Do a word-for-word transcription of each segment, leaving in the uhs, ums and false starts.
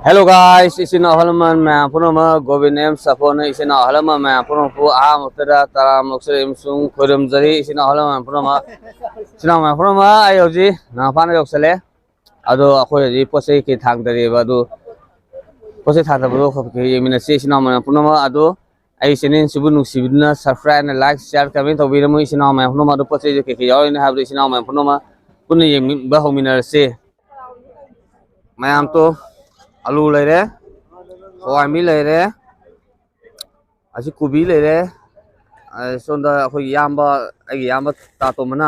Hello guys, ꯏꯆꯤꯟ ꯏꯅꯥꯎ ꯑꯍꯜ ꯂꯃꯟ ꯃꯌꯥꯝ ꯄꯨꯝꯅꯃꯛ, ꯒꯣꯕꯤꯟ ꯑꯦꯝ ꯁꯥꯐꯣꯟꯅ ꯏꯆꯤꯟ ꯏꯅꯥꯎ ꯑꯍꯜ ꯂꯃꯟ ꯃꯌꯥꯝ ꯄꯨꯝꯅꯃꯛꯄꯨ ꯑꯍꯥꯟꯕ ꯃꯛꯇꯗ ꯇꯔꯥꯝꯅ ꯑꯣꯛꯆꯔꯤ ꯑꯃꯁꯨꯡ ꯈꯣꯏꯔꯝꯖꯔꯤ꯫ ꯏꯆꯤꯟ ꯏꯅꯥꯎ ꯑꯍꯜ ꯂꯃꯟ ꯄꯨꯝꯅꯃꯛ, ꯏꯆꯤꯟ ꯏꯅꯥꯎ ꯃꯌꯥꯝ ꯄꯨꯝꯅꯃꯛ, ꯑꯩ ꯍꯧꯖꯤꯛ ꯅꯥꯒꯥꯃꯄꯥꯟꯗ ꯌꯧꯁꯜꯂꯦ꯫ ꯑꯗꯣ ꯑꯩꯈꯣꯏ ꯍꯧꯖꯤꯛ ꯄꯣꯠ ꯆꯩ ꯀꯩ ꯊꯥꯡꯗꯔꯤꯕ ꯑꯗꯨ, ꯄꯣꯠ ꯆꯩ ꯊꯥꯡꯗꯕꯗꯣ ꯈꯔ ꯈꯔ ꯌꯦꯡꯃꯤꯟꯅꯁꯤ ꯏꯆꯤꯟ ꯏꯅꯥꯎ ꯃꯌꯥꯝ ꯄꯨꯝꯅꯃꯛ꯫ ꯑꯗꯣ ꯑꯩ ꯆꯦꯅꯦꯜꯁꯤꯕꯨ ꯅꯨꯡꯁꯤꯕꯤꯗꯨꯅ subscribe and like, share, comment ꯇꯧꯕꯤꯔꯝꯃꯨ ꯏꯆꯤꯟ ꯏꯅꯥꯎ ꯃꯌꯥꯝ ꯄꯨꯝꯅꯃꯛ꯫ ꯑꯗꯣ ꯄꯣꯠ ꯆꯩꯁꯦ ꯀꯩ ꯀꯩ ꯌꯥꯎꯔꯤꯅꯣ ꯍꯥꯏꯕꯗꯣ ꯏꯆꯤꯟ ꯏꯅꯥꯎ ꯃꯌꯥꯝ ꯄꯨꯝꯅꯃꯛ ꯄꯨꯟꯅ ꯌꯦꯡꯕ ꯍꯧꯃꯤꯟꯅꯔꯁꯤ꯫ ꯃꯌꯥꯝ ꯇꯣ, ꯑꯂꯨ ꯂꯩꯔꯦ, ꯍꯋꯥꯏ ꯃꯤ ꯂꯩꯔꯦ, ꯑꯁꯤ ꯀꯣꯕꯤ ꯂꯩꯔꯦ꯫ ꯑ, ꯁꯣꯝꯗ ꯑꯩꯈꯣꯏꯒꯤ ꯏꯌꯥꯝꯕ, ꯑꯩꯒꯤ ꯏꯌꯥꯝꯕ ꯇꯥꯇꯣꯝꯕꯅ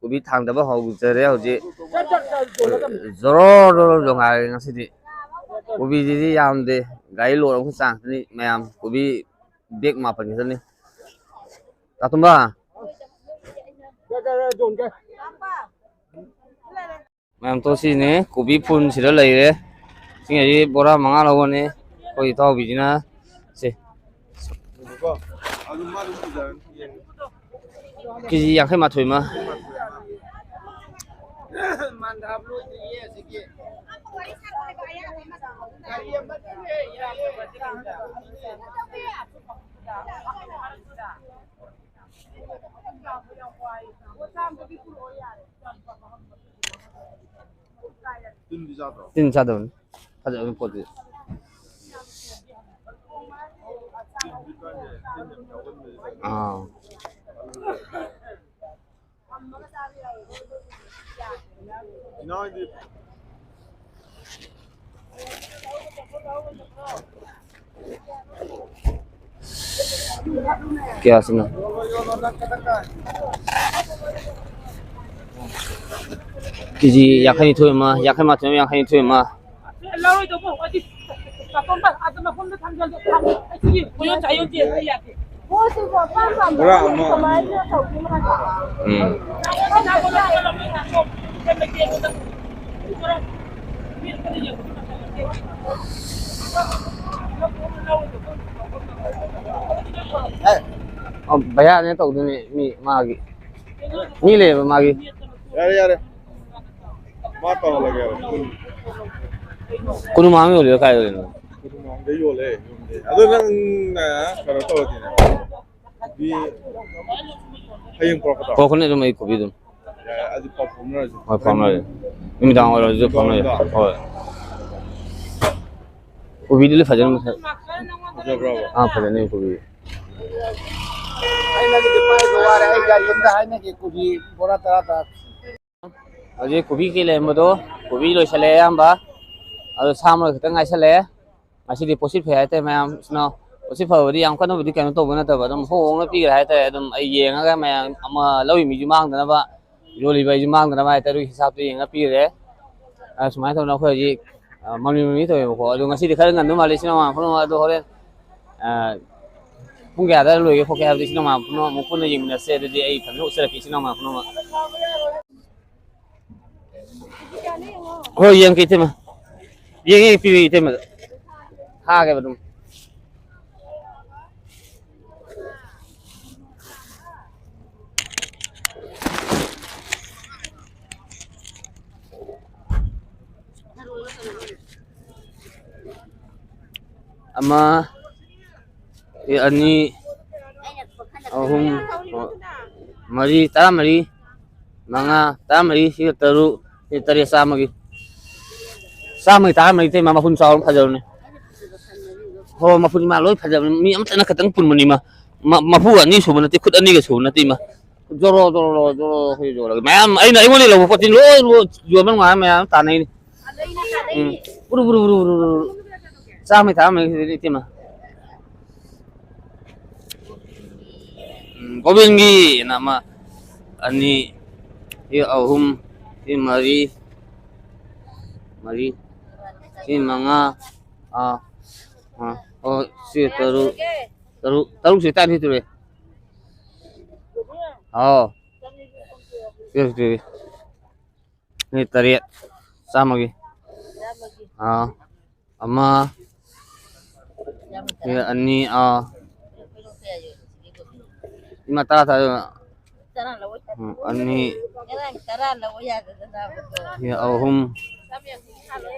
ꯀꯣꯕꯤ ꯊꯥꯡꯗꯕ ꯍꯧꯖꯔꯦ ꯍꯧꯖꯤꯛ꯫ ꯖꯣꯔꯣ ꯖꯣꯔꯣ ꯂꯣꯡꯉꯥꯏꯔꯦ ꯉꯁꯤꯗꯤ꯫ ꯀꯣꯕꯤꯁꯤꯗꯤ ꯌꯥꯝꯗꯦ, ꯒꯥꯔꯤ ꯂꯣꯗ ꯑꯃꯈꯛ ꯆꯥꯡꯅꯤ ꯃꯌꯥꯝ꯫ ꯀꯣꯕꯤ ꯕꯦꯒ ꯃꯥꯄꯟ ꯈꯛꯇꯅꯤ꯫ ꯇꯥꯇꯣꯝꯕ꯫ ꯃꯌꯥꯝ ꯇꯣ ꯁꯤꯅꯦ, ꯀꯣꯕꯤ ꯐꯨꯜ ꯁꯤꯗ ꯂꯩꯔꯦ꯫ ꯁꯤꯡꯉꯩꯁꯤ ꯕꯣꯔꯥ ꯃꯉꯥ ꯂꯧꯕꯅꯦ ꯑꯩꯈꯣꯏ ꯏꯇꯥꯎꯕꯤꯁꯤꯅ꯫ ꯁꯦ꯫ ꯀꯦ ꯖꯤ ꯌꯥꯡꯈꯩ ꯃꯥꯊꯣꯏ ꯑꯃ꯫ ꯇꯤꯟꯗꯤ ꯆꯥꯗ꯭ꯔꯣ? ꯇꯤꯟ ꯆꯥꯗꯕꯅꯤ꯫ ꯐꯖꯕꯅꯤ ꯄꯣꯠꯇꯨꯗꯤ꯫ ꯑꯥ꯫ ꯏꯅꯥꯎꯗꯤ ꯀꯌꯥꯁꯤꯅꯣ? ꯀꯦ ꯖꯤ ꯌꯥꯡꯈꯩ ꯅꯤꯊꯣꯏ ꯑꯃ, ꯌꯥꯡꯈꯩ ꯃꯥꯊꯣꯏ ꯑꯃ, ꯌꯥꯡꯈꯩ ꯅꯤꯊꯣꯏ ꯑꯃ꯫ ꯂꯧꯔꯣꯏꯗꯧꯕ ꯑꯣꯏꯔꯗꯤ ꯆꯥꯛꯈꯨꯝꯗ ꯑꯗꯨ ꯃꯐꯝꯗ ꯊꯝꯖꯜꯂꯣ꯫ ꯑꯩ ꯁꯤꯒꯤ ꯄꯣꯠ ꯌꯣꯟ ꯆꯥ ꯌꯣꯟꯗꯦ ꯍꯥꯏ ꯌꯥꯗꯦ꯫ ꯎꯝ꯫ ꯑ, ꯚꯩꯌꯥꯅꯦ ꯇꯧꯗꯣꯏꯅꯦ ꯃꯤ ꯃꯥꯒꯤ꯫ ꯃꯤ ꯂꯩꯌꯦꯕ ꯃꯥꯒꯤ꯫ ꯌꯥꯔꯦ, ꯌꯥꯔꯦ꯫ ꯃꯥ ꯇꯧꯍꯜꯂꯒꯦꯕ꯫ ꯀꯣꯅꯨꯡꯃꯥꯡ ꯌꯣꯜꯂꯤꯔꯣ, ꯀꯥꯏ ꯌꯣꯜꯂꯤꯅꯣ? ꯀꯣꯅꯨꯡꯃꯥꯡꯗ ꯌꯣꯜꯂꯦ, ꯌꯣꯟꯕꯗꯤ꯫ ꯑꯗꯣ ꯅꯪꯅ ꯀꯩꯅꯣ ꯇꯧꯔꯗꯤꯅꯦ, ꯀꯣꯕꯤ ꯍꯌꯦꯡ ꯄꯨꯔꯛꯀꯗ꯭ꯔꯣ? ꯄꯨꯔꯛꯀꯅꯤ ꯑꯗꯨꯝ, ꯑꯩ ꯀꯣꯕꯤ ꯑꯗꯨꯝ꯫ ꯌꯥꯏ, ꯑꯗꯨ ꯄꯥꯎ ꯐꯥꯎꯅꯔꯁꯤ꯫ ꯍꯣꯏ, ꯐꯥꯎꯅꯔꯁꯤ꯫ ꯅꯨꯃꯤꯗꯥꯡ ꯑꯣꯏꯔꯁꯨ ꯐꯥꯎꯅꯔꯁꯤ꯫ ꯅꯨꯃꯤꯗꯥꯡꯗ꯫ ꯍꯣꯏ꯫ ꯀꯣꯕꯤꯗꯨꯗꯤ ꯐꯖꯅ ꯃꯁꯛ-, ꯐꯖꯕ꯭ꯔꯕ? ꯑꯥ, ꯐꯖꯅꯤ ꯀꯣꯕꯤ꯫ ꯑꯩꯅꯗꯤ ꯄꯥꯏꯕ ꯋꯥꯔꯦ, ꯑꯩ ꯒꯥꯔꯤ ꯑꯝꯗ ꯍꯥꯏꯅꯒꯦ, ꯀꯣꯕꯤ ꯕꯣꯔꯥ ꯇꯔꯥ ꯇꯔꯥ꯫ ꯍꯧꯖꯤꯛ ꯀꯣꯕꯤ ꯀꯩ ꯂꯩꯔꯝꯕꯗꯣ, ꯀꯣꯕꯤ ꯂꯣꯏꯁꯤꯜꯂꯛꯑꯦ ꯑꯌꯥꯝꯕ꯫ ꯑꯗꯣ ꯁꯥ ꯃꯔꯣꯏ ꯈꯛꯇꯪ ꯉꯥꯏꯁꯜꯂꯛꯑꯦ꯫ ꯉꯁꯤꯗꯤ ꯄꯣꯠꯁꯤꯠ ꯐꯩ ꯍꯥꯏꯇꯥꯔꯦ ꯃꯌꯥꯝ꯫ ꯁꯤꯅ ꯄꯣꯠꯁꯤꯠ ꯐꯕꯗꯤ ꯌꯥꯝ ꯀꯟꯅꯕꯨꯗꯤ ꯀꯩꯅꯣ ꯇꯧꯕ ꯅꯠꯇꯕ, ꯑꯗꯨꯝ ꯍꯣꯡ ꯍꯣꯡꯅ ꯄꯤꯈ꯭ꯔꯦ ꯍꯥꯏꯇꯥꯔꯦ꯫ ꯑꯗꯨꯝ ꯑꯩ ꯌꯦꯡꯉꯒ ꯃꯌꯥꯝ ꯑꯃ ꯂꯧꯔꯤ ꯃꯤꯁꯨ ꯃꯥꯡꯗꯅꯕ, ꯌꯣꯜꯂꯤꯕ ꯑꯩꯁꯨ ꯃꯥꯡꯗꯅꯕ ꯍꯥꯏꯇꯥꯔꯦ, ꯑꯗꯨꯒꯤ ꯍꯤꯁꯥꯞꯇ ꯌꯦꯡꯉ ꯄꯤꯈ꯭ꯔꯦ꯫ ꯑ, ꯁꯨꯃꯥꯏꯅ ꯇꯧꯗꯅ ꯑꯩꯈꯣꯏ ꯍꯧꯖꯤꯛ, ꯑ, ꯃꯝꯂꯤ ꯃꯝꯂꯤ ꯇꯧꯋꯦꯕꯀꯣ꯫ ꯑꯗꯣ ꯉꯁꯤꯗꯤ ꯈꯔ ꯉꯟꯕ ꯃꯥꯜꯂꯦ ꯏꯆꯤꯟ ꯏꯅꯥꯎ ꯃꯌꯥꯝ ꯄꯨꯝꯅꯃꯛ꯫ ꯑꯗꯣ ꯍꯣꯔꯦꯟ, ꯑ, ꯄꯨꯡ ꯀꯌꯥꯗ ꯂꯣꯏꯒꯦ ꯈꯣꯠꯀꯦ ꯍꯥꯏꯕꯗꯤ ꯏꯆꯤꯟ ꯏꯅꯥꯎ ꯃꯌꯥꯝ ꯄꯨꯝꯅꯃꯛ ꯑꯃꯨꯛ ꯄꯨꯟꯅ ꯌꯦꯡꯃꯤꯟꯅꯁꯦ꯫ ꯑꯗꯨꯗꯤ ꯑꯩ ꯐꯖꯅ ꯎꯠꯆꯔꯛꯀꯦ ꯏꯆꯤꯟ ꯏꯅꯥꯎ ꯃꯌꯥꯝ ꯄꯨꯝꯅꯃꯛ꯫ ꯍꯣꯏ, ꯌꯦꯡꯒꯦ ꯏꯇꯩꯃ꯫ ꯌꯦꯡꯒꯦ, ꯄꯤꯔꯤ ꯏꯇꯩꯃꯗ꯫ ꯊꯥꯒꯦꯕ ꯑꯗꯨꯝ꯫ ꯑꯃ, ꯁꯤ ꯑꯅꯤ, ꯑꯍꯨꯝ, ꯃꯔꯤ, ꯇꯔꯥꯃꯔꯤ, ꯃꯉꯥ, ꯇꯔꯥꯃꯔꯤ, ꯁꯤꯒ ꯇꯔꯨꯛ, ꯁꯤ ꯇꯔꯦꯠ, ꯆꯥꯝꯃꯒꯤ꯫ ꯆꯥꯝꯃꯒꯤ ꯇꯔꯥꯃꯔꯤ ꯏꯇꯩꯃ, ꯃꯄꯨꯟ ꯆꯥꯎꯔ ꯐꯖꯕꯅꯦ꯫ ꯍꯣ, ꯃꯄꯨꯟ ꯏꯃꯥ ꯂꯣꯏ ꯐꯖꯕꯅꯦ꯫ ꯃꯤ ꯑꯃꯇꯅ ꯈꯛꯇꯪ ꯄꯨꯟꯕꯅꯤ ꯏꯃꯥ꯫ ꯃ-, ꯃꯄꯨ ꯑꯅꯤ ꯁꯨꯕ ꯅꯠꯇꯦ, ꯈꯨꯠ ꯑꯅꯤꯒ ꯁꯨꯕ ꯅꯠꯇꯦ ꯏꯃꯥ꯫ ꯖꯣꯔꯣ, ꯖꯣꯔꯣ, ꯖꯣꯔꯣ, ꯑꯩꯈꯣꯏ ꯌꯣꯜꯂꯒꯦ꯫ ꯃꯌꯥꯝ ꯑꯩꯅ, ꯑꯩꯉꯣꯟꯗ ꯂꯧꯕ ꯄꯣꯠꯇꯤ ꯂꯣꯏ, ꯂꯣꯏ ꯌꯣꯟꯕ ꯅꯨꯡꯉꯥꯏ, ꯃꯌꯥꯝ ꯇꯥꯟꯅꯩꯅꯤ꯫ ꯎꯝ꯫ ꯕꯨꯔꯨ, ꯕꯨꯔꯨ, ꯕꯨꯔꯨ, ꯕꯨꯔꯨ, ꯕꯨꯔꯨ꯫ ꯆꯥꯝꯃꯩ ꯇꯔꯥꯃꯔꯤ ꯏꯇꯩꯃ꯫ ꯎꯝ, ꯒꯣꯕꯤꯟꯒꯤꯅ ꯑꯃ, ꯑꯅꯤ, ꯁꯤ ꯑꯍꯨꯝ, ꯁꯤ ꯃꯔꯤ, ꯃꯔꯤ, ꯁꯤ ꯃꯉꯥ, ꯑꯥ, ꯑꯥ, ꯑꯣ, ꯁꯤ ꯇꯔꯨꯛ, ꯇꯔꯨꯛ, ꯇꯔꯨꯛꯁꯤ ꯇꯥꯅꯤ ꯇꯨꯔꯦ꯫ ꯑꯥꯎ꯫ ꯁꯤ ꯇꯨꯔꯦ꯫ ꯁꯤ ꯇꯔꯦꯠ, ꯆꯥꯝꯃꯒꯤ꯫ ꯑꯥ꯫ ꯑꯃ, ꯁꯤ ꯑꯅꯤ, ꯑꯥ꯫ ꯏꯃꯥ, ꯇꯔꯥ ꯊꯥꯗꯣꯏꯕ꯫ ꯎꯝ, ꯑꯅꯤ꯫ ꯁꯤ ꯑꯍꯨꯝ꯫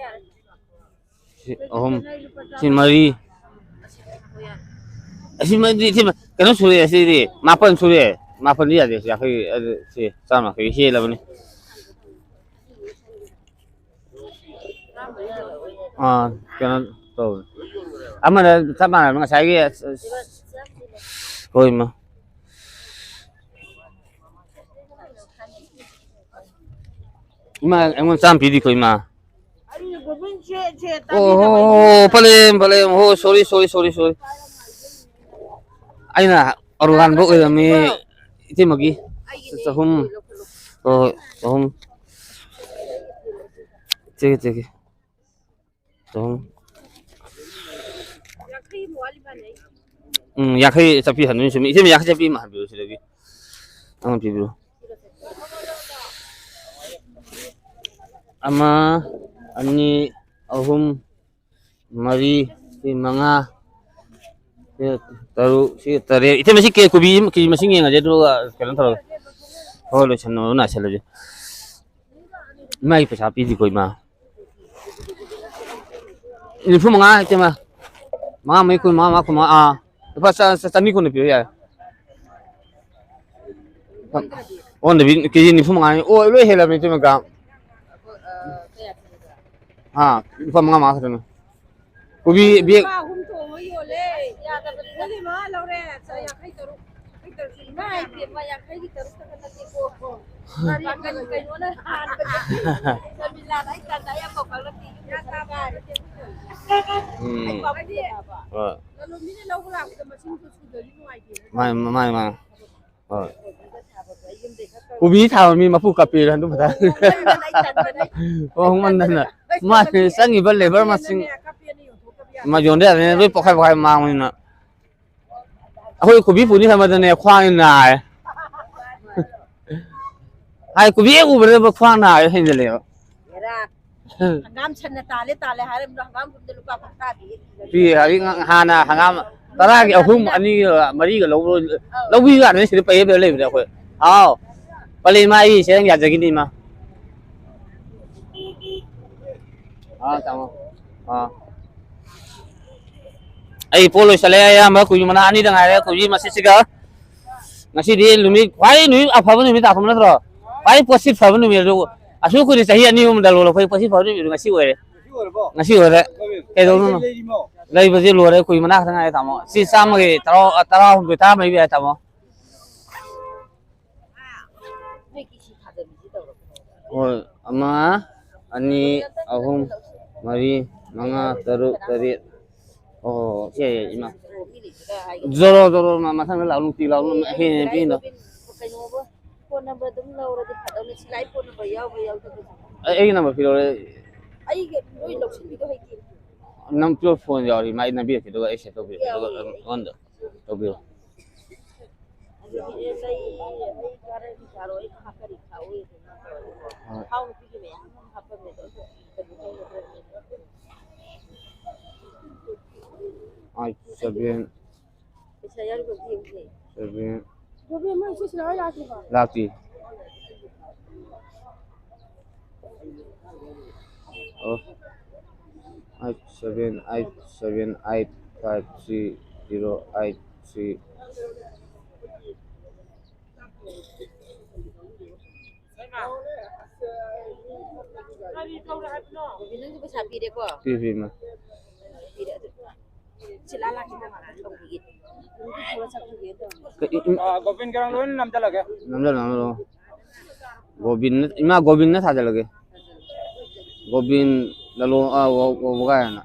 ꯁꯤ ꯑꯍꯨꯝ, ꯁꯤ ꯃꯔꯤ꯫ ꯑꯁꯤꯃꯗꯤ, ꯁꯤ ꯀꯩꯅꯣ ꯁꯨꯔꯦ, ꯑꯁꯤꯗꯤ ꯃꯥꯄꯟ ꯁꯨꯔꯦ꯫ ꯃꯥꯄꯟꯗꯤ ꯌꯥꯗꯦ, ꯁꯤ ꯌꯥꯡꯈꯩ, ꯑꯗꯨ ꯁꯤ ꯆꯥꯝꯃ ꯌꯥꯡꯈꯩ ꯍꯦꯜꯂꯕꯅꯤ꯫ ꯑꯥ, ꯀꯩꯅꯣ ꯇꯧꯋꯦ꯫ ꯑꯃꯅ ꯆꯞ ꯃꯥꯟꯅꯕ ꯉꯁꯥꯏꯒꯤ, ꯑꯁ, ꯑꯁ, ꯍꯣꯏ, ꯏꯃꯥ꯫ ꯏꯃꯥ, ꯑꯩꯉꯣꯟꯗ ꯆꯥꯝꯃ ꯄꯤꯗꯤꯀꯣ, ꯏꯃꯥ꯫ ꯑꯩꯅ ꯒꯣꯕꯤꯟ ꯁꯦ, ꯁꯦ ꯑꯣ, ꯇꯥꯕꯤꯗꯕ ꯍꯣ, ꯍꯣ, ꯍꯣ, ꯄꯂꯦꯝ, ꯄꯂꯦꯝ, ꯍꯣ, sorry, sorry, sorry, sorry꯫ ꯑꯩꯅ ꯑꯔꯨ ꯍꯥꯟꯕ ꯑꯣꯏꯔꯝꯃꯤ, ꯏꯇꯩꯃꯒꯤ꯫ ꯆꯍꯨꯝ꯫ ꯍꯣꯏ, ꯍꯣꯏ, ꯆꯍꯨꯝ꯫ ꯆꯦꯒꯦ, ꯆꯦꯒꯦ꯫ ꯆꯍꯨꯝ꯫ ꯎꯝ, ꯌꯥꯡꯈꯩ ꯆꯠꯄꯤ ꯍꯟꯗꯣꯏꯅꯤ, ꯆꯨꯝꯃꯤ꯫ ꯏꯆꯦ, ꯌꯥꯡꯈꯩ ꯆꯠꯄꯤ ꯑꯃ ꯍꯟꯕꯤꯔꯣ ꯁꯤꯗꯒꯤ꯫ ꯑꯃ ꯄꯤꯕꯤꯔꯣ꯫ ꯑꯃ, ꯑꯅꯤ, ꯑꯍꯨꯝ, ꯃꯔꯤ, ꯁꯤ ꯃꯉꯥ, ꯁꯤ ꯇꯔꯨꯛ, ꯁꯤ ꯇꯔꯦꯠ꯫ ꯏꯆꯦ, ꯃꯁꯤ ꯀꯦ-, ꯀꯣꯕꯤ ꯀꯦꯖꯤ ꯃꯁꯤꯡ ꯌꯦꯡꯉꯁꯦ, ꯑꯗꯨꯒ ꯀꯩꯅꯣ ꯇꯧꯔꯒ꯫ ꯍꯣꯏ, ꯂꯣꯏꯁꯟꯅꯕ ꯅꯥꯏꯁꯜꯂꯁꯦ꯫ ꯏꯃꯥꯒꯤ ꯄꯩꯁꯥ ꯄꯤꯗꯦꯀꯣ, ꯏꯃꯥ꯫ ꯅꯤꯐꯨ ꯃꯉꯥ ꯏꯇꯩꯃ꯫ ꯃꯉꯥ ꯃꯔꯤ ꯀꯨꯟ, ꯃꯉꯥ ꯃꯉꯥ ꯀꯨꯟ ꯃꯉꯥ, ꯑꯥ꯫ ꯂꯨꯄꯥ ꯆ-, ꯆ-, ꯆꯅꯤ ꯀꯨꯟꯗ ꯄꯤꯔꯣ ꯌꯥꯔꯦ꯫ ꯑꯣꯟꯗꯕꯤ ꯀꯦꯖꯤ ꯅꯤꯐꯨ ꯃꯉꯥꯅꯤ꯫ ꯑꯣ, ꯂꯣꯏ ꯍꯦꯜꯂꯕꯅꯤ ꯏꯇꯩꯃ, ꯒ꯭ꯔꯥꯝ꯫ ꯑꯥ, ꯂꯨꯄꯥ ꯃꯉꯥ ꯃꯉꯥ ꯈꯛꯇꯅꯤ꯫ ꯀꯣꯕꯤ ꯕꯦꯒ ꯂꯨꯄꯥ ꯑꯍꯨꯝ ꯇꯣꯡꯉ ꯌꯣꯜꯂꯦ꯫ ꯌꯥꯗꯕꯅꯤ꯫ ꯃꯣꯏꯗꯤ ꯃꯉꯥ ꯂꯧꯔꯦ, ꯆ-, ꯌꯥꯡꯈꯩ ꯇꯔꯨꯛ꯫ ꯏꯃꯥ ꯏꯕꯦꯝꯃ, ꯌꯥꯡꯈꯩꯒꯤ ꯇꯔꯨꯛꯇꯒ ꯅꯠꯇꯦꯀꯣ꯫ ꯀꯩꯅꯣꯅ ꯍꯥꯟꯕꯗꯒꯤ ꯁꯔꯃꯤꯂꯥꯗ ꯑꯩ ꯇꯟꯗ ꯑꯌꯥꯝꯕ ꯀꯛꯂꯛꯇꯦ꯫ ꯌꯨꯝꯗ ꯁꯔꯨꯛ ꯀꯥꯔꯦ꯫ ꯎꯝ꯫ ꯑꯩ ꯄꯥꯕꯨꯡꯗ ꯍꯥꯏꯕ꯫ ꯍꯣꯏ꯫ ꯂꯂꯣꯟꯕꯤꯅ ꯂꯧꯕ ꯂꯥꯛꯄꯗ ꯃꯁꯤꯡꯗꯣ ꯁꯨꯗ꯭ꯔꯗꯤ ꯅꯨꯡꯉꯥꯏꯇꯦꯅ꯫ ꯃꯥꯅꯤ, ꯃꯥꯅꯤ, ꯃꯥꯅꯤ꯫ ꯍꯣꯏ꯫ ꯀꯣꯕꯤ ꯊꯥꯕ ꯃꯤ ꯃꯄꯨ ꯀꯞꯄꯦ ꯑꯗꯨ ꯃꯊꯥ꯫ ꯍꯣꯡꯃꯟꯗꯅ꯫ ꯍꯣꯡꯃꯟꯗꯅ꯫ ꯃꯥꯅꯦ, ꯆꯪꯉꯤꯕ ꯂꯦꯕꯔ ꯃꯁꯤꯡ꯫ ꯃꯥ ꯌꯣꯟꯗ ꯌꯥꯗꯦꯅꯦ, ꯂꯣꯏ ꯄꯣꯛꯈꯥꯏ ꯄꯣꯛꯈꯥꯏ ꯃꯥꯡꯕꯅꯤꯅ꯫ ꯑꯩꯈꯣꯏ ꯀꯣꯕꯤ ꯄꯨꯅꯤ ꯈꯟꯕꯗꯅꯦ ꯈ꯭ꯋꯥꯡ ꯅꯥꯏ꯫ ꯍꯥꯏ, ꯀꯣꯕꯤ ꯍꯦꯛ ꯎꯕꯗ ꯈ꯭ꯋꯥꯡ ꯅꯥꯕ ꯍꯦꯟꯖꯜꯂꯛꯑꯦꯕ꯫ ꯍꯦꯔꯥ, ꯍꯪꯒꯥꯝ ꯁꯟꯅ ꯇꯥꯜꯂꯦ ꯇꯥꯜꯂꯦ ꯍꯥꯏꯔꯝꯕꯗꯣ, ꯍꯪꯒꯥꯝ ꯀꯨꯝꯗ ꯂꯨꯄꯥ ꯀꯨꯟꯊ꯭ꯔꯥ ꯄꯤ꯫ ꯄꯤ, ꯍꯧꯖꯤꯛ ꯍꯥꯟꯅ ꯍꯪꯒꯥꯝ ꯇꯔꯥꯒꯤ ꯑꯍꯨꯝ, ꯑꯅꯤꯒ ꯃꯔꯤꯒ ꯂꯧꯕ, ꯑꯧ꯫ ꯂꯧꯕꯤ ꯌꯥꯗ꯭ꯔꯦ ꯁꯤꯗ ꯄꯩ ꯂꯩꯕꯗ ꯑꯩꯈꯣꯏ꯫ ꯍꯥꯎ, ꯄꯂꯦꯟ ꯏꯃꯥ ꯑꯩ ꯁꯦ ꯅꯪ ꯌꯥꯖꯒꯤꯅꯤ ꯏꯃꯥ꯫ ꯑꯥ, ꯇꯥꯃꯣ꯫ ꯑꯥ꯫ ꯑꯩ ꯄꯣꯠ ꯂꯣꯏꯁꯜꯂꯦ, ꯑꯌꯥꯝꯕ ꯀꯨꯏ ꯃꯅꯥ ꯑꯅꯤꯗ ꯉꯥꯏꯔꯦ, ꯀꯨꯏ ꯃꯁꯤꯁꯤꯒ꯫ ꯉꯁꯤꯗꯤ ꯅꯨꯃꯤꯠ, ꯈ꯭ꯋꯥꯏ ꯅꯨꯃꯤꯠ ꯑꯐꯕ ꯅꯨꯃꯤꯠ ꯇꯥꯊꯣꯛꯄ ꯅꯠꯇ꯭ꯔꯣ? ꯈ꯭ꯋꯥꯏ ꯄꯣꯠꯁꯤꯠ ꯐꯕ ꯅꯨꯃꯤꯠ ꯑꯗꯨ, ꯑꯁꯨꯛ ꯀꯨꯏꯅ ꯆꯍꯤ ꯑꯅꯤ ꯑꯍꯨꯝꯗ ꯂꯣꯜꯂꯛꯄ ꯄꯣꯠꯁꯤꯠ ꯐꯕ ꯅꯨꯃꯤꯠ ꯑꯗꯨ ꯉꯁꯤ ꯑꯣꯏꯔꯦ꯫ ꯉꯁꯤ ꯑꯣꯏꯔꯦ꯫ ꯀꯩꯗꯧꯗꯣꯏꯅꯣ? ꯂꯩꯕꯁꯦ ꯂꯣꯏꯔꯦ, ꯀꯨꯏ ꯃꯅꯥ ꯈꯛꯇ ꯉꯥꯏꯔꯦ, ꯇꯥꯃꯣ꯫ ꯁꯤ ꯆꯥꯝꯃꯒꯤ ꯇꯔꯥ, ꯇꯔꯥꯍꯨꯝꯗꯣꯏ, ꯇꯔꯥꯃꯔꯤ ꯌꯥꯏ, ꯇꯥꯃꯣ꯫ ꯍꯣꯏ, ꯑꯃ, ꯑꯅꯤ, ꯑꯍꯨꯝ, ꯃꯔꯤ, ꯃꯉꯥ, ꯇꯔꯨꯛ, ꯇꯔꯦꯠ꯫ ꯑꯣ, ꯁꯦ, ꯏꯃꯥ꯫ ꯖꯣꯔꯣ, ꯖꯣꯔꯣ, ꯃ-, ꯃꯊꯪꯗ ꯂꯥꯛꯑꯣ, ꯅꯨꯡꯇꯤ ꯂꯥꯛꯑꯣ, ꯍꯦꯟꯅ ꯍꯦꯟꯅ ꯄꯤꯅ꯫ ꯀꯩꯅꯣꯕꯨ, ꯐꯣꯟ ꯅꯝꯕꯔ ꯑꯗꯨꯝ ꯂꯧꯔꯗꯤ ꯐꯗꯧꯅꯤ꯫ ꯁꯤꯂꯥꯏ ꯐꯣꯟ ꯅꯝꯕꯔ ꯌꯥꯎꯕ꯭ꯔꯥ ꯌꯥꯎꯗꯕ꯭ꯔꯥ? ꯑꯩ, ꯑꯩꯒꯤ ꯅꯝꯕꯔ ꯄꯤꯔꯛꯑꯣ꯫ ꯑꯩꯒꯤ ꯂꯣꯏ ꯂꯧꯁꯤꯟꯕꯤꯗꯣ ꯍꯩꯇꯦ꯫ ꯅꯝ ꯄꯤꯔꯛꯑꯣ, ꯐꯣꯟ ꯌꯥꯎꯔꯤ, ꯃꯥ ꯑꯩ ꯅꯝꯕꯤꯔꯛꯀꯦ, ꯑꯗꯨꯒ ꯑꯩ ꯁꯦꯞ ꯇꯧꯕꯤꯔꯛꯀꯦ, ꯑꯗꯨꯒ ꯌꯥꯎꯏ꯫ ꯑꯩꯉꯣꯟꯗ ꯇꯧꯕꯤꯔꯣ꯫ ꯑꯗꯨꯗꯤ ꯑꯦ ꯂꯩ, ꯑꯩ ꯀꯥꯔꯛꯏ ꯀꯥꯔꯣ, ꯑꯩ ꯈꯥꯛꯀꯅꯤ ꯈꯥꯛꯑꯣꯏ ꯑꯗꯨꯝ ꯇꯧꯔꯦꯀꯣ꯫ ꯍꯣꯏ꯫ ꯊꯥꯎ ꯅꯨꯄꯤꯒꯤ ꯃꯌꯥꯝ ꯑꯃ ꯍꯥꯞꯄꯝꯃꯦ ꯑꯗꯣ ꯑꯩꯈꯣꯏ ꯀꯩꯅꯣ ꯇꯧꯒꯗ꯭ꯔꯅꯦ꯫ Eight seven. ꯄꯩꯁꯥ ꯌꯥꯎꯔꯤꯕ ꯑꯝꯇ ꯌꯦꯡꯁꯦ꯫ ꯁꯚꯦꯟ꯫ ꯕꯣꯕꯤ, ꯃꯣꯏ ꯁꯤ ꯁꯤꯂꯥ ꯍꯣꯏ ꯂꯥꯛꯇ꯭ꯔꯤꯕꯣ? ꯂꯥꯛꯇ꯭ꯔꯤ꯫ ꯑꯣ꯫ Eight seven eight seven eight five three zero eight three. Bobby, ꯅꯪꯁꯨ ꯄꯩꯁꯥ ꯄꯤꯔꯦꯀꯣ? ꯄꯤ, ꯄꯤ, ꯏꯃꯥ꯫ ꯄꯤꯔꯦ ꯑꯗꯨ꯫ ꯁꯤꯂꯥ ꯂꯥꯛꯈꯤꯗ ꯉꯥꯛꯇ ꯇꯧꯕꯤꯒꯦ꯫ ꯀ-, ꯏ-, ꯏ-, ꯑꯥ, ꯒꯣꯕꯤꯟ ꯀꯔꯝ ꯂꯣꯏꯅ ꯅꯝꯖꯜꯂꯒꯦ꯫ ꯅꯝꯖꯜꯂꯣ, ꯅꯝꯖꯜꯂꯣ꯫ ꯒꯣꯕꯤꯟ, ꯏꯃꯥ ꯒꯣꯕꯤꯟꯅ ꯊꯥꯖꯜꯂꯒꯦ꯫ ꯒꯣꯕꯤꯟ ꯂꯂꯣꯡ, ꯑꯥ, ꯋꯥ-, ꯋꯥ-, ꯋꯥꯒꯥꯏ ꯍꯥꯏꯅ꯫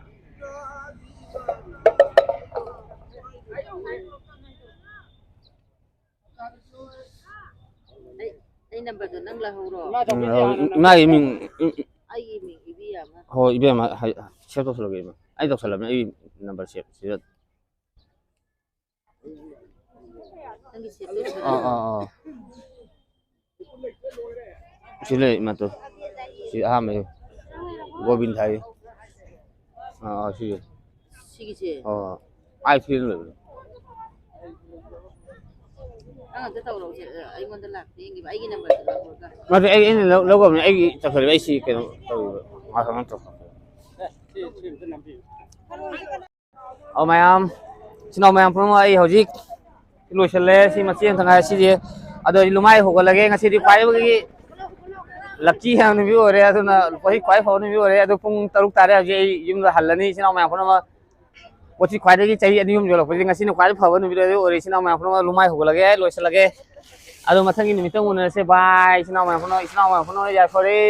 ꯑꯩ, ꯑꯩ ꯅꯝꯕꯔꯗꯣ ꯅꯪ ꯂꯧꯍꯧꯔꯣ꯫ ꯎꯝ, ꯂꯧꯍꯧ-, ꯏꯃꯥꯒꯤ ꯃꯤꯡ, ꯏ-, ꯏ-, ꯑꯩꯒꯤ ꯃꯤꯡ ꯏꯕꯤ ꯌꯥꯝꯃ꯫ ꯍꯣꯏ, ꯏꯕꯦꯝꯃ, ꯍꯥꯏ-, ꯁꯦꯚ ꯇꯧꯁꯜꯂꯒꯦ, ꯏꯃꯥ꯫ ꯑꯩ ꯇꯧꯁꯜꯂꯕꯅꯦ, ꯑꯩ ꯅꯝꯕꯔ ꯁꯦꯚ ꯁꯤꯗ꯫ ꯅꯪꯒꯤ ꯁꯦꯚ ꯇꯧꯁꯜꯂꯣ꯫ ꯑꯥ, ꯑꯥ, ꯑꯥ꯫ ꯁꯤ ꯂꯩ, ꯏꯃꯥ, ꯇꯨ꯫ ꯁꯤ ꯑꯍꯥꯟꯕꯩ꯫ ꯒꯣꯕꯤꯟ ꯊꯥꯏ꯫ ꯑꯥ, ꯑꯥ, ꯁꯤꯁꯦ꯫ ꯁꯤꯒꯤꯁꯦ? ꯑꯥ, ꯑꯥ꯫ ꯑꯥꯏ ꯊ꯭ꯔꯤ ꯂꯩꯕꯅꯦ꯫ ꯅꯪ ꯑꯝꯇ ꯇꯧꯔꯛꯎꯁꯦ, ꯑ, ꯑꯩꯉꯣꯟꯗ ꯂꯥꯛꯇꯦ ꯌꯦꯡꯒꯦꯕ, ꯑꯩꯒꯤ ꯅꯝꯕꯔꯗꯣ ꯂꯧꯔꯒ꯫ ꯅꯠꯇꯦ, ꯑꯩ, ꯑꯩꯅ ꯂꯧ-, ꯂꯧꯈ꯭ꯔꯕꯅꯦ꯫ ꯑꯩꯒꯤ ꯆꯠꯈ꯭ꯔꯦꯕ, ꯑꯩ ꯁꯤ ꯀꯩꯅꯣ ꯇꯧꯔꯤꯕ꯫ ꯃꯥ ꯀꯩꯅꯣ ꯇꯧꯔꯛꯄ꯫ ꯑꯧ ꯃꯌꯥꯝ, ꯏꯆꯤꯟ ꯏꯅꯥꯎ ꯃꯌꯥꯝ ꯄꯨꯝꯅꯃꯛ, ꯑꯩ ꯍꯧꯖꯤꯛ ꯂꯣꯏꯁꯤꯜꯂꯦ꯫ ꯁꯤ ꯃꯆꯦ ꯑꯃꯇ ꯉꯥꯏꯔꯦ ꯁꯤꯁꯦ꯫ ꯑꯗꯣ ꯑꯩ ꯂꯨꯃꯥꯏ ꯍꯧꯒꯠꯂꯒꯦ꯫ ꯉꯁꯤꯗꯤ ꯈ꯭ꯋꯥꯏꯗꯒꯤ ꯂꯛꯀꯤ ꯌꯥꯝ ꯅꯨꯃꯤꯠ ꯑꯣꯏꯔꯦ꯫ ꯑꯗꯨꯅ ꯂꯨꯄꯥꯁꯤ ꯈ꯭ꯋꯥꯏ ꯐꯕ ꯅꯨꯃꯤꯠ ꯑꯣꯏꯔꯦ꯫ ꯑꯗꯣ ꯄꯨꯡ ꯇꯔꯨꯛ ꯇꯥꯔꯦ꯫ ꯍꯧꯖꯤꯛ ꯑꯩ ꯌꯨꯝꯗ ꯍꯜꯂꯅꯤ꯫ ꯏꯆꯤꯟ ꯏꯅꯥꯎ ꯃꯌꯥꯝ ꯄꯨꯝꯅꯃꯛ, ꯄꯣꯠꯁꯤ ꯈ꯭ꯋꯥꯏꯗꯒꯤ ꯆꯍꯤ ꯑꯅꯤ ꯑꯍꯨꯝ ꯌꯣꯜꯂꯛꯄꯁꯦ ꯉꯁꯤꯅ ꯈ꯭ꯋꯥꯏꯗꯒꯤ ꯐꯕ ꯅꯨꯃꯤꯠ ꯑꯗꯨ ꯑꯣꯏꯔꯦ꯫ ꯏꯆꯤꯟ ꯏꯅꯥꯎ ꯃꯌꯥꯝ ꯄꯨꯝꯅꯃꯛ ꯂꯨꯃꯥꯏ ꯍꯧꯒꯠꯂꯒꯦ, ꯂꯣꯏꯁꯤꯜꯂꯒꯦ꯫ ꯑꯗꯣ ꯃꯊꯪꯒꯤ ꯅꯨꯃꯤꯠꯇ ꯑꯃꯨꯛ ꯎꯅꯔꯁꯦ꯫ ꯕꯥꯏ꯫ ꯏꯆꯤꯟ ꯏꯅꯥꯎ ꯃꯌꯥꯝ ꯄꯨꯝꯅꯃꯛ, ꯏꯆꯤꯟ ꯏꯅꯥꯎ ꯃꯌꯥꯝ ꯄꯨꯝꯅꯃꯛ ꯌꯥꯏꯐꯔꯦ꯫